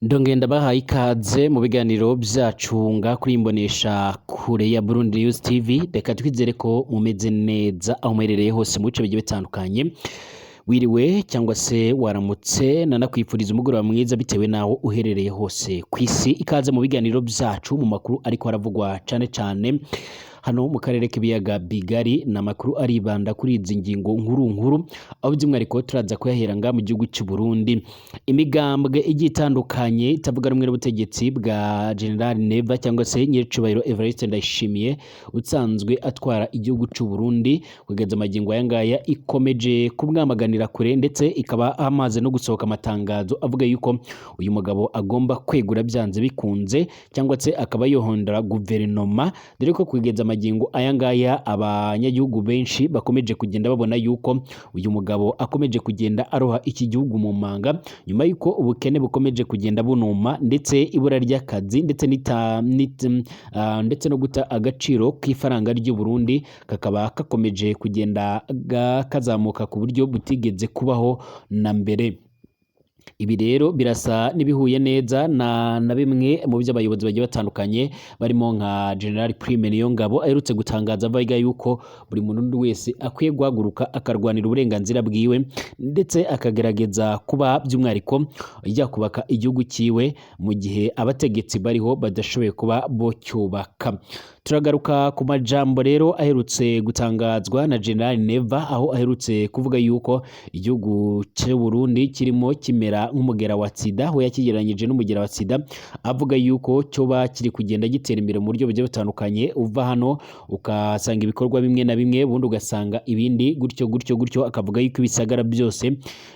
Ndongenda bahaye ikaze mu biganiro vyacu nga kuri imbonesha kure ya Burundi News TV. Reka twizere ko mumeze neza aho muherereye hose mu bice bigiye bitandukanye. Wiriwe cyangwa se waramutse, nanakwifuriza umugoroba mwiza bitewe naho uherereye hose kw'isi. Ikaze mu biganiro vyacu, mu makuru ariko aravugwa cane cane hano mu karere k'ibiyaga bigari. Ni amakuru aribanda kuri izi ngingo nkuru nkuru, aho by'umwihariko turaza kuyahera nga mu gihugu cy'u Burundi. Imigambwe igiye itandukanye itavuga rumwe n'ubutegetsi bwa General Neva cyangwa se Nyiricubahiro Evariste Ndayishimiye usanzwe atwara igihugu cy'u Burundi, kugeza amagingo aya ngaya ikomeje kumwamaganira kure, ndetse ikaba hamaze no gusohoka amatangazo avuga yuko uyu mugabo agomba kwegura byanze bikunze, cyangwa se akaba yohondora guverinoma, dore ko kugeza amagingo aya ngaya abanyagihugu benshi bakomeje kugenda babona yuko uyu mugabo akomeje kugenda aroha iki gihugu mu manga, nyuma yuko ubukene bukomeje kugenda bunuma, ndetse ibura ry'akazi, ndetse n'ita, ndetse no guta agaciro k'ifaranga ry'u Burundi kakaba kakomeje kugenda kazamuka ku buryo butigeze kubaho na mbere. Ibi rero birasa n'ibihuye neza na bimwe mu byo abayobozi bagiye batandukanye barimo nka General Prime Niyongabo aherutse gutangaza, avuga yuko buri muntu wese akwiye guhaguruka akarwanira uburenganzira bwiwe, ndetse akagerageza kuba by'umwihariko yakubaka igihugu cyiwe mu gihe abategetsi bariho badashoboye kuba bocyubaka. Turagaruka ku majambo rero aherutse gutangazwa na General Neva, aho aherutse kuvuga yuko igihugu cy'u Burundi kirimo kimera nk'umugera wa sida, aho yakigereranyije n'umugera wa sida, avuga yuko cyoba kiri kugenda gitera imbere mu buryo bugiye butandukanye, uva hano ukasanga ibikorwa bimwe na bimwe, ubundi ugasanga ibindi gutyo gutyo gutyo, akavuga yuko ibisagara byose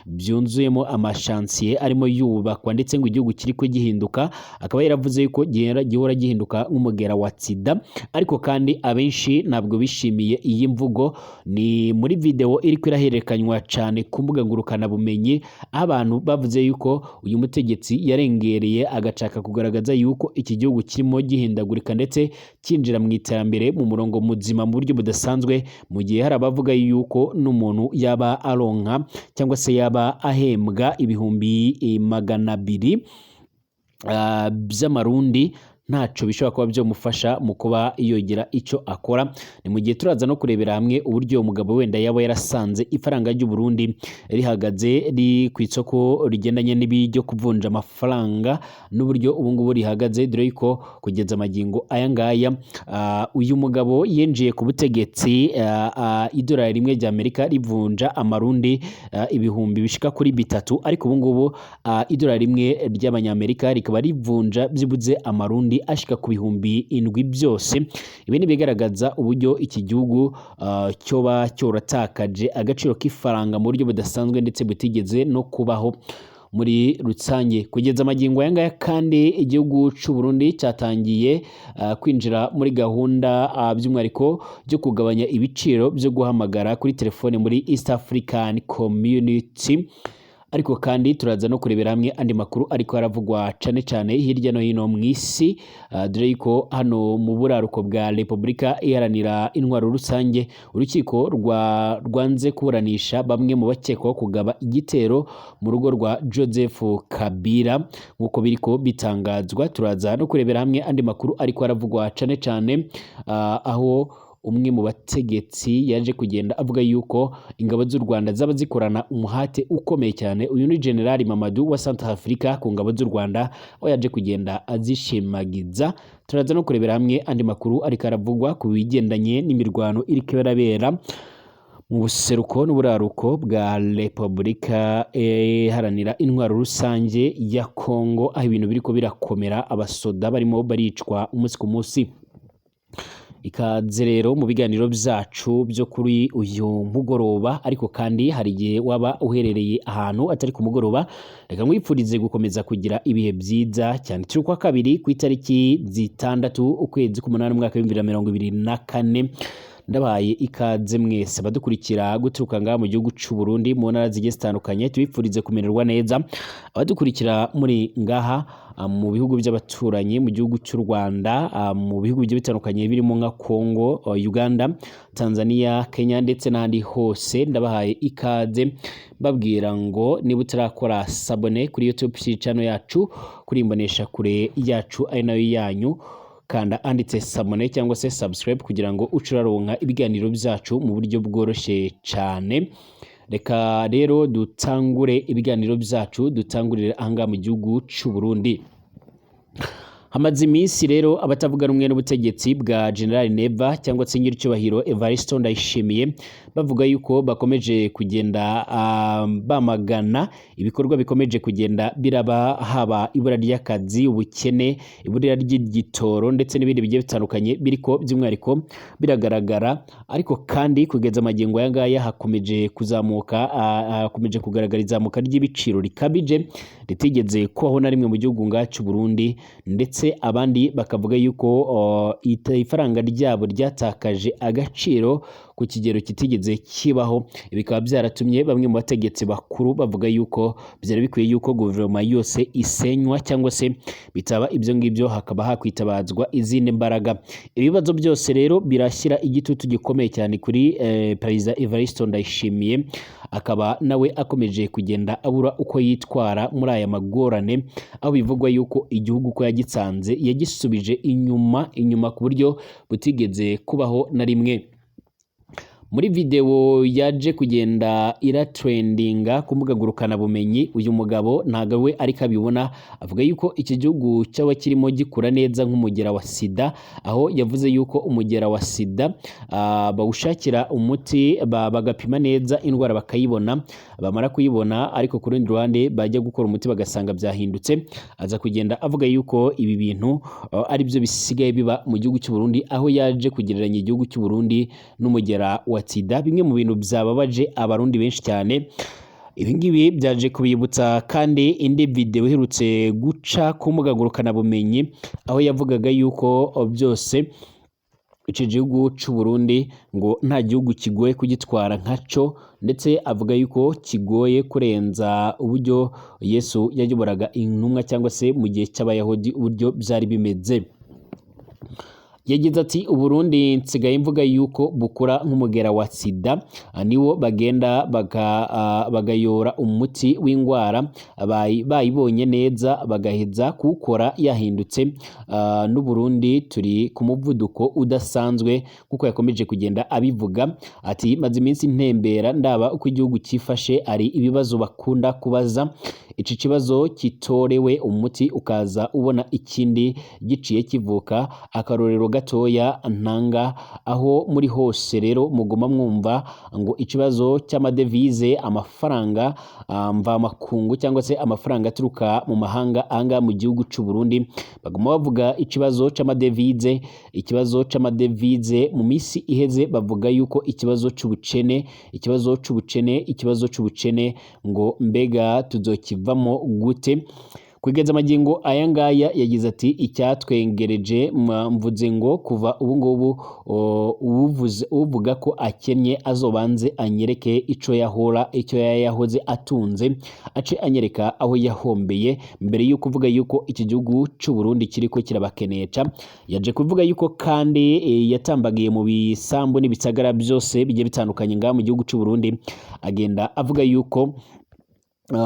byunzuyemo amashansiye arimo yubakwa, ndetse ngo igihugu kiri ko gihinduka, akaba yaravuze yuko gihora gihinduka nk'umugera wa sida. Ariko kandi abenshi ntabwo bishimiye iyi mvugo. Ni muri video iriko irahererekanywa cyane ku mbuga ngurukanabumenyi, aho abantu bavuze yuko uyu mutegetsi yarengereye agashaka kugaragaza yuko iki gihugu kirimo gihindagurika ndetse cyinjira mu iterambere mu murongo muzima mu buryo budasanzwe, mu gihe hari abavuga yuko n'umuntu yaba aronka cyangwa se yaba ahembwa 200,000 by'amarundi ntaco bishobora kuba byomufasha mu kuba yogira icyo akora. Ni mu gihe turaza no kurebera hamwe uburyo uwo mugabo wenda yaba yarasanze ifaranga ry'u Burundi rihagaze riri ku isoko rigendanye n'ibyo kuvunja amafaranga n'uburyo ubu ngubu rihagaze, dore yuko kugeza amagingo aya ngaya uyu mugabo yinjiye ku butegetsi idolari rimwe rya Amerika rivunja amarundi 3000 bishika, ariko ubu ngubu idolari rimwe ry'abanyamerika rikaba rivunja byibuze amarundi ashika ku 7000 byose. Ibi ni ibigaragaza uburyo iki gihugu cyoba cyoratakaje agaciro k'ifaranga mu buryo budasanzwe ndetse butigeze no kubaho muri rusange. Kugeza amagingo aya ngaya kandi igihugu cy'u Burundi cyatangiye kwinjira muri gahunda by'umwihariko byo kugabanya ibiciro byo guhamagara kuri telefone muri East African Community. Ariko kandi turaza no kurebera hamwe andi makuru ariko aravugwa cane cane hirya no hino mu isi, dore yuko hano mu buraruko bwa Repubulika Iharanira Intwaro Rusange urukiko rwanze kuburanisha bamwe mu bakekwaho kugaba igitero mu rugo rwa Joseph Kabila nk'uko biriko bitangazwa. Turaza no kurebera hamwe andi makuru ariko aravugwa cane cane aho umwe mu bategetsi yaje kugenda avuga yuko ingabo z'u Rwanda zaba zikorana umuhate ukomeye cyane. Uyu ni General Mamadou wa Centre Africa ku ngabo z'u Rwanda, aho yaje kugenda azishimagiza. Turaza no kurebera hamwe andi makuru ariko aravugwa ku bigendanye n'imirwano iriko irabera mu buseruko n'uburaruko bwa Repubulika Iharanira Intwaro Rusange ya Kongo, aho ibintu biriko birakomera, abasoda barimo baricwa umunsi ku munsi. Ikaze rero mu biganiro byacu byo kuri uyu mugoroba. Ariko kandi hari igihe waba uherereye ahantu atari ku mugoroba, reka nkwifurize gukomeza kugira ibihe byiza cyane. Turi kwa kabiri ku itariki 6 ukwezi k'umunani umwaka w'2024. Ndabaye ikaze mwese abadukurikira guturuka ngaha mu gihugu c'u Burundi mu ntara zigiye zitandukanye, tubipfurize kumererwa neza. Abadukurikira muri ngaha mu bihugu by'abaturanyi, mu gihugu cy'u Rwanda, mu bihugu bigiye bitandukanye birimo nka Congo, Uganda, Tanzania, Kenya ndetse n'ahandi hose, ndabahaye ikaze, babwira ngo niba utarakora s'abonner kuri YouTube channel yacu, kuri imbonesha kure yacu ari nayo yanyu, kanda anditse s'abonner cyangwa se subscribe kugira ngo uce uraronka ibiganiro byacu mu buryo bworoshye cyane. Reka rero dutangure ibiganiro byacu, dutangurire ahangaha mu gihugu cy'u Burundi. Hamaze iminsi rero abatavuga rumwe n'ubutegetsi bwa General Neva cyangwa se nyiricyubahiro Evariste Ndayishimiye bavuga yuko bakomeje kugenda bamagana ibikorwa bikomeje kugenda biraba, haba ibura ry'akazi, ubukene, ibura ry'igitoro ndetse n'ibindi bigiye bitandukanye biriko by'umwihariko biragaragara. Ariko kandi kugeza amagingo aya ngaya hakomeje kuzamuka, hakomeje kugaragara izamuka ry'ibiciro rikabije ritigeze kubaho na rimwe mu gihugu ngacu Burundi, ndetse abandi bakavuga yuko ifaranga ryabo ryatakaje agaciro ku kigero kitigeze kibaho. Bikaba byaratumye bamwe mu bategetsi bakuru bavuga yuko byari bikwiye yuko guverinoma yose isenywa, cyangwa se bitaba ibyo ngibyo hakaba hakwitabazwa izindi mbaraga. Ibibazo byose rero birashyira igitutu gikomeye cyane kuri Perezida Evariste Ndayishimiye, akaba nawe akomeje kugenda abura uko yitwara muri aya magorane, aho bivugwa yuko igihugu ko yagitsanze yagisubije inyuma inyuma ku buryo butigeze kubaho na rimwe. Muri video yaje kugenda iratrendinga ku mbuga ngurukanabumenyi, uyu mugabo ntago we ariko abibona, avuga yuko iki gihugu cyaba kirimo gikura neza nk'umugera wa sida, aho yavuze yuko umugera wa sida bawushakira umuti, bagapima neza indwara bakayibona, bamara kuyibona ariko ku rundi ruhande bajya gukora umuti bagasanga byahindutse. Aza kugenda avuga yuko ibi bintu ari byo bisigaye biba mu gihugu cy'u Burundi, aho yaje kugereranya igihugu cy'u Burundi n'umugera wa sida, bimwe mu bintu byababaje abarundi benshi cyane. Ibi ngibi byaje kubibutsa kandi indi video iherutse guca ku mbuga ngurukanabumenyi, aho yavugaga yuko byose ico gihugu c'u Burundi ngo nta gihugu kigoye kugitwara nkaco, ndetse avuga yuko kigoye kurenza uburyo Yesu yayoboraga intumwa cyangwa se mu gihe cy'Abayahudi uburyo byari bimeze. Yagize ati Uburundi nsigaye mvuga yuko bukura nk'umugera wa sida, niwo bagenda bagayora umuti w'indwara bayibonye neza bagaheza kuwukora yahindutse. N'Uburundi turi ku muvuduko udasanzwe, nkuko yakomeje kugenda abivuga. Ati maze iminsi ntembera ndaba uko igihugu cyifashe, ari ibibazo bakunda kubaza, iki kibazo kitorewe umuti ukaza ubona ikindi giciye kivuka. Akarorero gatoya ntanga, aho muri hose rero muguma mwumva ngo ikibazo cy'amadevize, amafaranga mvamakungu cyangwa se amafaranga aturuka mu mahanga anga mu gihugu cy'u Burundi, baguma bavuga ikibazo cy'amadevize, ikibazo cy'amadevize. Mu minsi iheze bavuga yuko ikibazo cy'ubukene, ikibazo cy'ubukene, ikibazo cy'ubukene, ngo mbega tuzokivamo gute? Kugeza amagingo aya ngaya yagize ati icyatwengereje mvuze ngo kuva ubu ngubu uvuga ko akennye azobanze anyereke ico yahora, icyo yahoze atunze, ace anyereka aho yahombeye mbere yo kuvuga yuko iki gihugu cy'u Burundi kiriko kirabakenesha. Yaje kuvuga yuko kandi yatambagiye mu bisambu n'ibisagara byose bigiye bitandukanye ngaha mu gihugu cy'u Burundi, agenda avuga yuko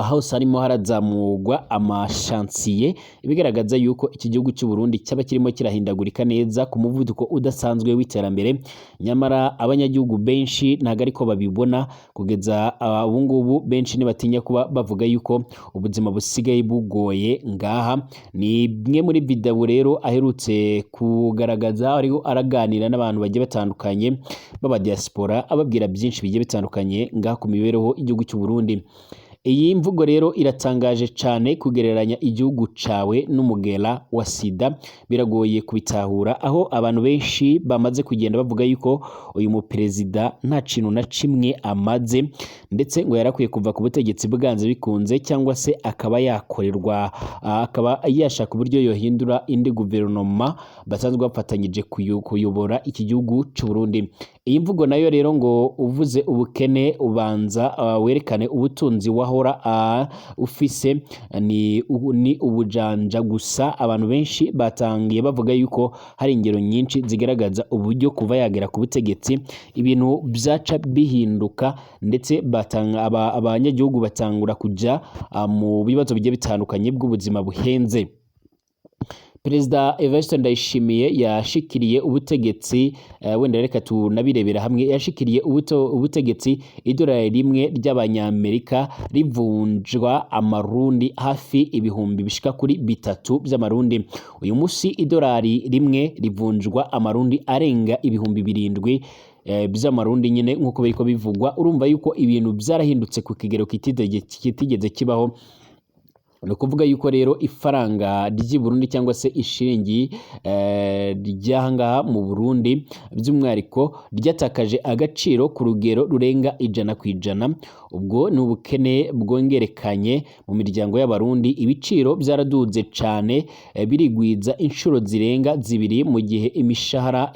hose harimo harazamurwa amashansiye, ibigaragaza yuko iki gihugu cy'u Burundi cyaba kirimo kirahindagurika neza ku muvuduko udasanzwe w'iterambere. Nyamara abanyagihugu benshi ntago ariko babibona. Kugeza ubu ngubu benshi ntibatinya kuba bavuga yuko ubuzima busigaye bugoye ngaha. Ni imwe muri video rero aherutse kugaragaza ariho araganira n'abantu bagiye batandukanye b'aba diaspora, ababwira byinshi bigiye bitandukanye ngaha ku mibereho y'igihugu cy'u Burundi. Iyi mvugo rero iratangaje cyane, kugereranya igihugu cawe n'umugera wa sida biragoye kubitahura, aho abantu benshi bamaze kugenda bavuga yuko uyu muperezida nta kintu na kimwe amaze, ndetse ngo yarakwiye kuva ku butegetsi bwanze bikunze, cyangwa se akaba yakorerwa, akaba yashaka uburyo yohindura indi guverinoma basanzwe bafatanyije kuyobora iki gihugu cy'u Burundi. Iyi mvugo nayo rero ngo uvuze ubukene ubanza werekane ubutunzi wahora ufise ni ubujanja gusa. Abantu benshi batangiye bavuga yuko hari ingero nyinshi zigaragaza uburyo kuva yagera ku butegetsi ibintu byaca bihinduka, ndetse abanyagihugu batangura kuja mu bibazo bigiye bitandukanye bw'ubuzima buhenze. Perezida Evariste Ndayishimiye yashikiriye ubutegetsi, wenda reka tunabirebera hamwe. Yashikiriye ubutegetsi idolari rimwe ry'abanyamerika rivunjwa amarundi hafi ibihumbi bishika kuri 3 by'amarundi. Uyu musi idolari rimwe rivunjwa amarundi arenga 7,000 by'amarundi nyine, nk'uko biriko bivugwa. Urumva yuko ibintu byarahindutse ku kigero kitigeze kibaho. Ni ukuvuga yuko rero ifaranga ry'i Burundi cyangwa se ishiringi ry'ahangaha mu Burundi by'umwihariko ryatakaje agaciro ku rugero rurenga 100%. Ubwo ni ubukene bwongerekanye mu miryango y'Abarundi. Ibiciro byaraduze cane, birigwiza inshuro zirenga zibiri, mu gihe imishahara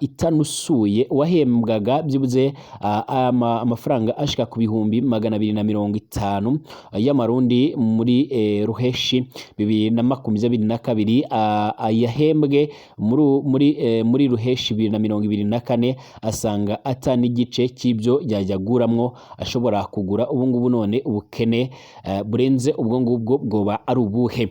itanusuye. Wahembwaga byibuze amafaranga ashika ku 250,000 y'amarundi muri ruheshi 2022, ayahembwe muri ruheshi 2024 asanga ata n'igice cy'ibyo yayaguramwo ashobora kugura ubu ngubu. None ubukene burenze ubwo ngubwo bwoba ari ubuhe?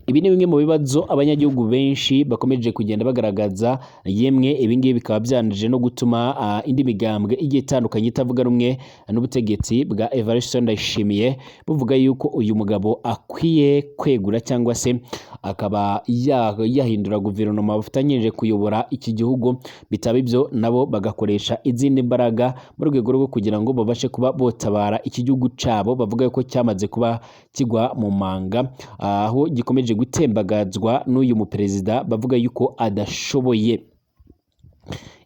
Ibi ni bimwe mu bibazo abanyagihugu benshi bakomeje kugenda bagaragaza. Yemwe, ibi ngibi bikaba byanije no gutuma indi migambwe igiye itandukanye itavuga rumwe n'ubutegetsi bwa Evariste Ndayishimiye buvuga yuko uyu mugabo akwiye kwegura cyangwa se akaba yahindura guverinoma bafatanyije kuyobora iki gihugu. Bitaba ibyo, nabo bagakoresha izindi mbaraga mu rwego rwo kugira ngo babashe kuba botabara iki gihugu cabo bavuga yuko cyamaze kuba kigwa mu manga, aho gikomeje gutembagazwa n'uyu muperezida bavuga yuko adashoboye.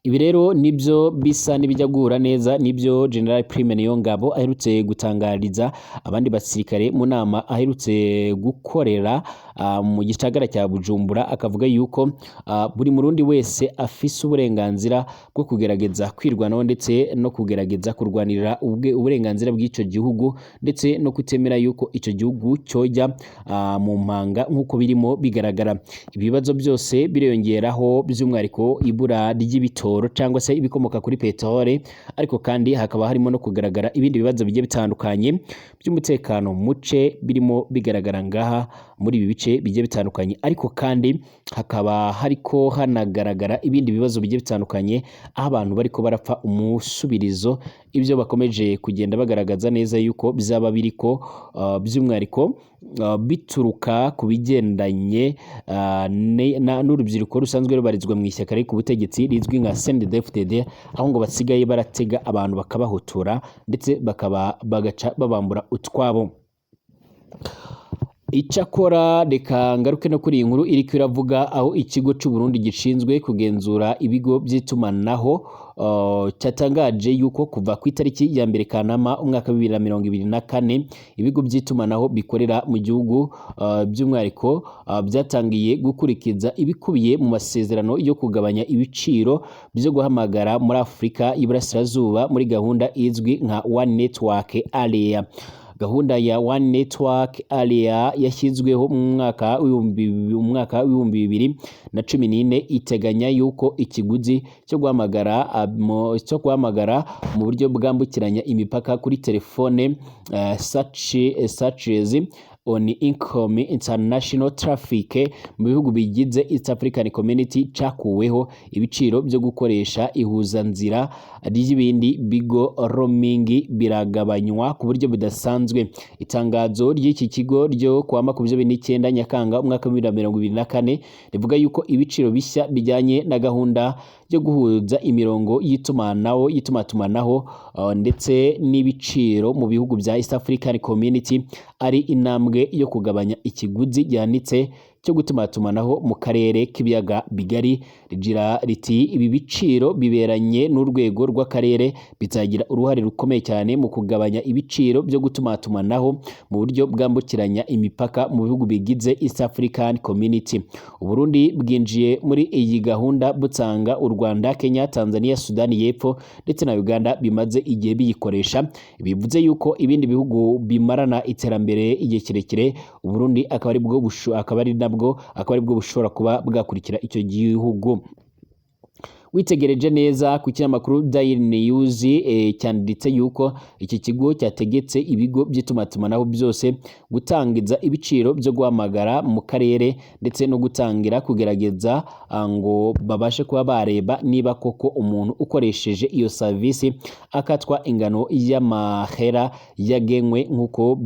Ibi rero nibyo bisa n'ibijya guhura neza nibyo General Prime Niyongabo aherutse gutangariza abandi basirikare mu nama aherutse gukorera mu gisagara cya Bujumbura, akavuga yuko buri murundi wese afise uburenganzira bwo kugerageza kwirwanaho ndetse no kugerageza kurwanirira uburenganzira bw'ico gihugu, ndetse no kutemera yuko ico gihugu cyojya mu mpanga nk'uko birimo bigaragara. Ibibazo byose biriyongeraho by'umwihariko ibura ry'ibitoro cyangwa se ibikomoka kuri peteroli, ariko kandi hakaba harimo no kugaragara ibindi bibazo bigiye bitandukanye by'umutekano muce birimo bigaragara ngaha muri ibi bice bigiye bitandukanye. Ariko kandi hakaba hariko hanagaragara ibindi bibazo bigiye bitandukanye aho abantu bariko barapfa umusubirizo, ibyo bakomeje kugenda bagaragaza neza yuko bizaba biriko by'umwihariko bituruka ku bigendanye n'urubyiruko rusanzwe rubarizwa mu ishyaka riri ku butegetsi rizwi nka CNDD-FDD, aho ngo basigaye baratega abantu bakabahotora ndetse bakaba bagaca babambura utwabo. Icyakora reka ngaruke no kuri iyi nkuru iriko iravuga aho ikigo cy'u Burundi gishinzwe kugenzura ibigo by'itumanaho cyatangaje yuko kuva ku itariki ya 1 Kanama umwaka wa 2024 ibigo by'itumanaho bikorera mu gihugu by'umwihariko byatangiye gukurikiza ibikubiye mu masezerano yo kugabanya ibiciro byo guhamagara muri Afurika y'Iburasirazuba muri gahunda izwi nka One Network Area. Gahunda ya One Network Area yashyizweho mu mwaka 2014 iteganya yuko ikiguzi cyo guhamagara mu buryo bwambukiranya imipaka kuri telefone surcharges on income international traffic mu bihugu bigize East African Community cakuweho, ibiciro byo gukoresha ihuzanzira ry'ibindi bigo roaming biragabanywa ku buryo budasanzwe. Itangazo ry'iki kigo ryo kuwa 29 Nyakanga umwaka wa 2024 rivuga yuko ibiciro bishya bijyanye na gahunda yo guhuza imirongo y'itumanaho y'itumatumanaho ndetse n'ibiciro mu bihugu bya East African Community ari intambwe yo kugabanya ikiguzi gihanitse. cyo gutumatumanaho mu karere k'ibiyaga bigari. Rigira riti: "Ibi biciro biberanye n'urwego rw'akarere bizagira uruhare rukomeye cyane mu kugabanya ibiciro byo gutumatumanaho mu buryo bwambukiranya imipaka mu bihugu bigize East African Community." Uburundi bwinjiye muri iyi gahunda busanga u Rwanda, Kenya, Tanzania, Sudani y'Epfo ndetse na Uganda bimaze igihe biyikoresha. Bivuze yuko ibindi bihugu bimarana iterambere igihe kirekire, Uburundi akaba ari bwo bushobora kuba bwakurikira icyo gihugu. Witegereje neza ku kinyamakuru Daily News, cyanditse yuko iki kigo cyategetse ibigo by'itumanaho byose gutangiza ibiciro byo guhamagara mu karere, ndetse no gutangira kugerageza ngo babashe kuba bareba niba koko umuntu ukoresheje iyo service akatwa ingano y'amahera yagenwe nk'uko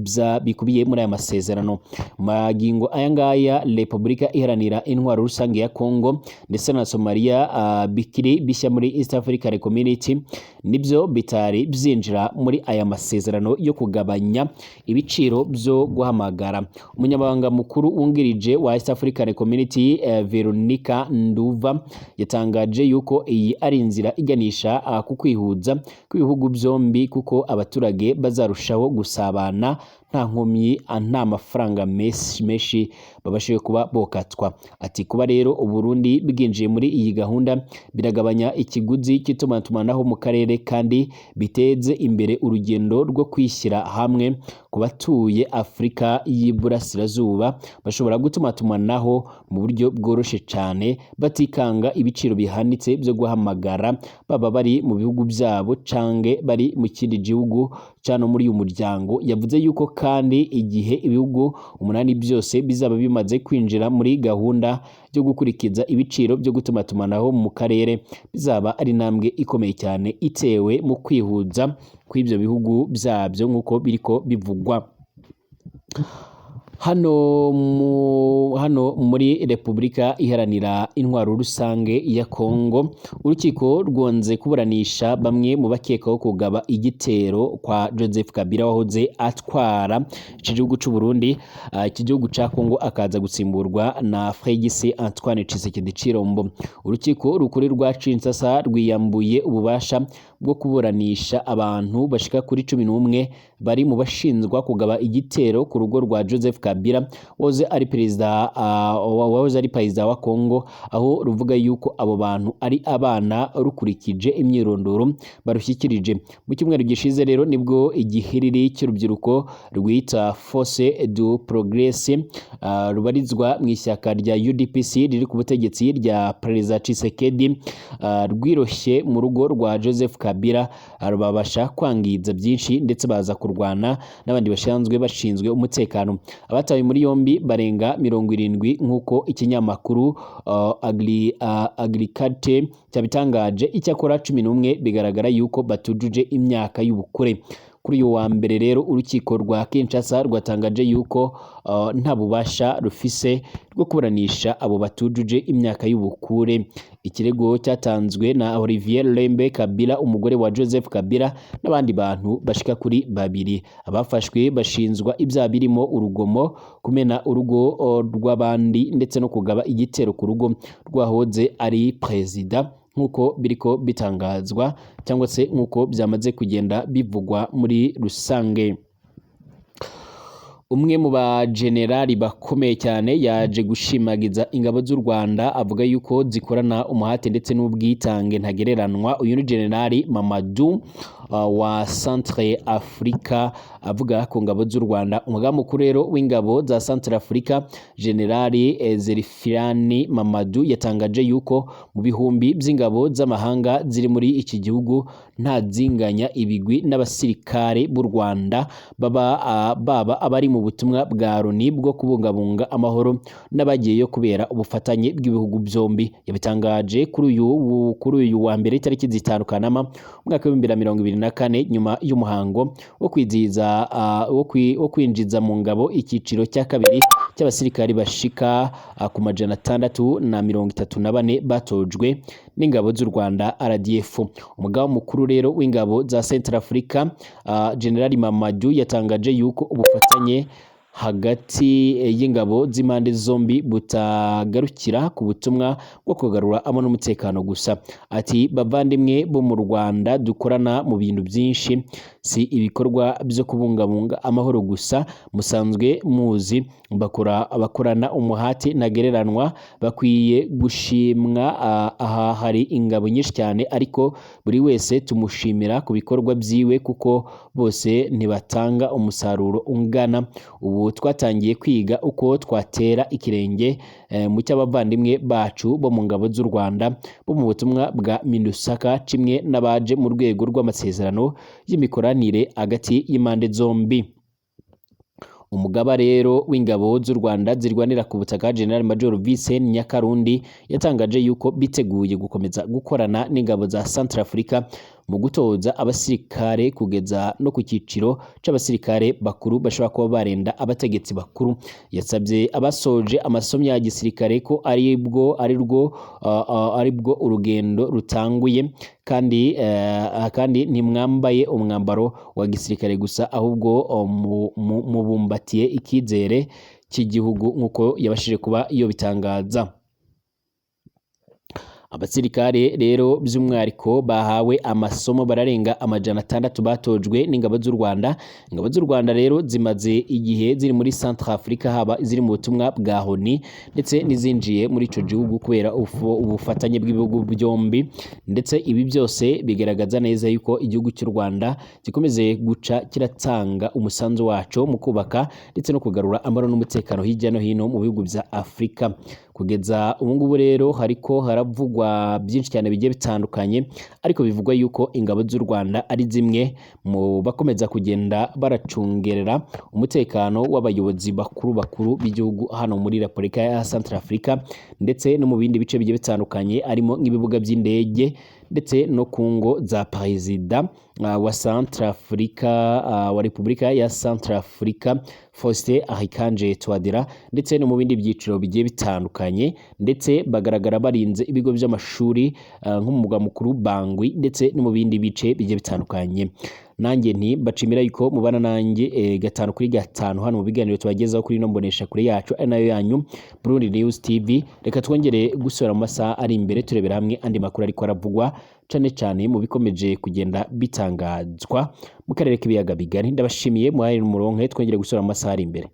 bikubiye muri aya masezerano. Magingo aya ngaya, Repubulika Iharanira Intwaro Rusange ya Congo ndetse na Somalia bikiri bishya muri East African Community, nibyo bitari byinjira muri aya masezerano yo kugabanya ibiciro byo guhamagara. Umunyamabanga mukuru wungirije wa East African Community, Veronica Nduva, yatangaje yuko iyi ari inzira iganisha ku kwihuza kw'ibihugu byombi, kuko abaturage bazarushaho gusabana nta nkomyi, nta mafaranga menshi menshi babashije kuba bokatwa. Ati: "Kuba rero Uburundi bwinjiye muri iyi gahunda biragabanya ikiguzi cy'itumanaho mu karere kandi biteze imbere urugendo rwo kwishyira hamwe ku batuye Afurika y'Iburasirazuba, bashobora gutumatumanaho mu buryo bworoshye cyane batikanga ibiciro bihanitse byo guhamagara, baba bari mu bihugu byabo cange bari mu kindi gihugu cano muri uyu muryango." Yavuze yuko kandi igihe ibihugu 8 byose bizaba bimaze kwinjira muri gahunda yo gukurikiza ibiciro byo gutumatumanaho mu karere, bizaba ari intambwe ikomeye cyane itewe mu kwihuza kw'ibyo bihugu byabyo nk'uko biriko bivugwa. Hano muri Repubulika Iharanira Intwaro Rusange ya Kongo, urukiko rwonze kuburanisha bamwe mu bakekwaho kugaba igitero kwa Joseph Kabila wahoze atwara iki gihugu c'u Burundi, iki gihugu ca Kongo, akaza gusimburwa na Félix Antoine Tshisekedi Tshilombo. Urukiko rukuru rwa Kinshasa rwiyambuye ububasha bwo kuburanisha abantu bashika kuri 11 bari mu bashinzwa kugaba igitero ku rugo rwa Joseph Kabila wahoze ari perezida wa Kongo, aho ruvuga yuko abo bantu ari abana rukurikije imyirondoro barushyikirije. Mu cyumweru gishize rero nibwo igihiriri cy'urubyiruko rwita Force du Progrès, rubarizwa mu ishyaka rya UDPS riri ku butegetsi rya Perezida Tshisekedi, rwiroshye mu rugo rwa Joseph Kabila, babasha kwangiza byinshi ndetse baza kurwana n'abandi basanzwe bashinzwe umutekano. Abatawe muri yombi barenga 70 nk'uko ikinyamakuru Agricate cyabitangaje. Icyakora 11 bigaragara yuko batujuje imyaka y'ubukure. Kuri uyu wa mbere rero, urukiko rwa Kinshasa rwatangaje yuko nta bubasha rufise rwo kuburanisha abo batujuje imyaka y'ubukure. Ikirego cyatanzwe na Olivier Lembe Kabila, umugore wa Joseph Kabila, n'abandi bantu bashika kuri babiri. Abafashwe bashinzwa ibyaha birimo urugomo, kumena urugo rw'abandi ndetse no kugaba igitero ku rugo rwahoze ari perezida, nk'uko biriko bitangazwa cyangwa se nk'uko byamaze kugenda bivugwa muri rusange. Umwe mu bajenerali bakomeye cyane yaje gushimagiza ingabo z'u Rwanda, avuga yuko zikorana umuhate ndetse n'ubwitange ntagereranwa. Uyu ni Generali Mamadou wa Centre Africa, avuga ku ngabo z'u Rwanda. Umugaba mukuru rero w'ingabo za Centre Africa, Generali Zelifirani Mamadou, yatangaje yuko mu bihumbi by'ingabo z'amahanga ziri muri iki gihugu nta zinganya ibigwi n'abasirikare b'u Rwanda, baba abari mu butumwa bwa Loni bwo kubungabunga amahoro n'abagiyeyo kubera ubufatanye bw'ibihugu byombi. Yabitangaje kuri uyu wa mbere tariki 5 Kanama umwaka w'2024, nyuma y'umuhango wo kwizihiza wo kwinjiza mu ngabo icyiciro cya kabiri cy'abasirikari bashika ku 634 batojwe n'ingabo z'u Rwanda RDF. Umugaba mukuru rero w'ingabo za Central Africa, General Mamadou, yatangaje yuko ubufatanye Hagati y'ingabo z'impande zombi butagarukira ku butumwa bwo kugarura amahoro n'umutekano gusa. Ati: "Bavandimwe bo mu Rwanda dukorana mu bintu byinshi, si ibikorwa byo kubungabunga amahoro gusa musanzwe muzi, bakora bakorana umuhati ntagereranwa, bakwiye gushimwa. Aha hari ingabo nyinshi cyane, ariko buri wese tumushimira ku bikorwa byiwe kuko bose ntibatanga umusaruro ungana. Ubu twatangiye kwiga uko twatera ikirenge mu cy'abavandimwe bacu bo mu ngabo z'u Rwanda bo mu butumwa bwa MINUSCA, kimwe n'abaje mu rwego rw'amasezerano y'imikoranire hagati y'impande zombi." Umugaba rero w'ingabo z'u Rwanda zirwanira ku butaka, General Major Vincent Nyakarundi, yatangaje yuko biteguye gukomeza gukorana n'ingabo za Centrafrica mu gutoza abasirikare kugeza no ku cyiciro c'abasirikare bakuru bashobora kuba barenda abategetsi bakuru. Yasabye abasoje amasomo ya gisirikare ko aribwo arirwo aribwo urugendo rutanguye, kandi ntimwambaye umwambaro wa gisirikare gusa, ahubwo mubumbatiye ikizere cy'igihugu, nk'uko yabashije kuba iyo bitangaza. Abasirikare rero by'umwihariko bahawe amasomo bararenga 600 batojwe n'ingabo z'u Rwanda. Ingabo z'u Rwanda rero zimaze igihe ziri muri Centrafrica, haba iziri mu butumwa bwa ONU ndetse n'izinjiye muri ico gihugu kubera ubufatanye bw'ibihugu byombi. Ndetse ibi byose bigaragaza neza yuko igihugu cy'u Rwanda gikomeze guca kiratanga umusanzu waco mu kubaka ndetse no kugarura amahoro n'umutekano hirya no hino mu bihugu bya Afurika. Kugeza ubu ngubu rero hariko haravugwa byinshi cyane bigiye bitandukanye, ariko bivugwa yuko ingabo z'u Rwanda ari zimwe mu bakomeza kugenda baracungerera umutekano w'abayobozi bakuru bakuru b'igihugu hano muri Repubulika ya Centrafrica ndetse no mu bindi bice bigiye bitandukanye, harimo nk'ibibuga by'indege ndetse no ku ngo za perezida wa Centrafrica, wa Repubulika ya Centrafrica, Faustin Archange Touadera, ndetse no mu bindi byiciro bigiye bitandukanye. Ndetse bagaragara barinze ibigo by'amashuri nko mu murwa mukuru Bangui ndetse no mu bindi bice bigiye bitandukanye. Nanjye nti mbashimira yuko mubana nanjye gatanu kuri gatanu hano mu biganiro tubagezaho kuri ino mbonesha kure yacu, ari nayo yanyu Burundi News TV. Reka twongere gusubira mu masaha ari imbere, turebera hamwe andi makuru ariko aravugwa cane cane mu bikomeje kugenda bitangazwa mu karere k'ibiyaga bigari. Ndabashimiye, muhaye umuronke, twongere gusubira mu masaha ari imbere.